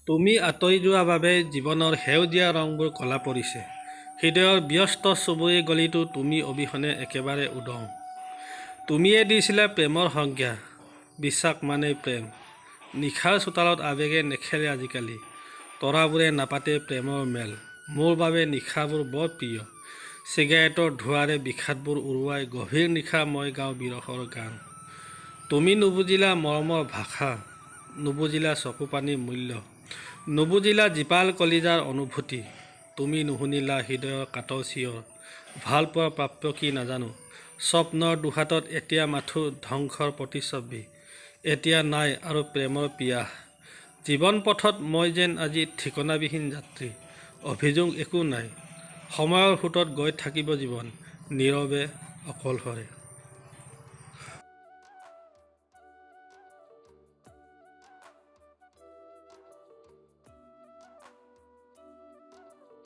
তুমি আঁতৰি যোৱা বাবেই জীৱনৰ সেউজীয়া ৰংবোৰ ক'লা পৰিছে। হৃদয়ৰ ব্যস্ত চুবুৰী গলিটো তুমি অবিহনে একেবাৰে উদং। তুমিয়ে দিছিলা প্ৰেমৰ সংজ্ঞা। বিশ্বাস মানেই প্ৰেম। নিশাৰ চোতালত আৱেগে নেখেলে আজিকালি। তৰাবোৰে নাপাতে প্ৰেমৰ মেল। মোৰ বাবে নিশাবোৰ বৰ প্ৰিয়। চিগাৰেটৰ ধোঁৱাৰে বিষাদবোৰ উৰুৱাই গভীৰ নিশা মই গাওঁ বিৰহৰ গান। তুমি নুবুজিলা মৰমৰ ভাষা, নুবুজিলা চকুপানীৰ মূল্য, নুবুজিলা জীপাল কলিজাৰ অনুভূতি। তুমি নুশুনিলা হৃদয়ৰ কাতৰ চিঞৰ। ভালপোৱাৰ প্ৰাপ্য কি নাজানো। স্বপ্নৰ দুহাতত এতিয়া মাথোঁ ধ্বংসৰ প্ৰতিচ্ছবি। এতিয়া নাই আৰু প্ৰেমৰ পিয়াহ। জীৱন পথত মই যেন আজি ঠিকনাবিহীন যাত্ৰী। অভিযোগ একো নাই। সময়ৰ সোঁতত গৈ থাকিব জীৱন, নীৰৱে, অকলশৰে।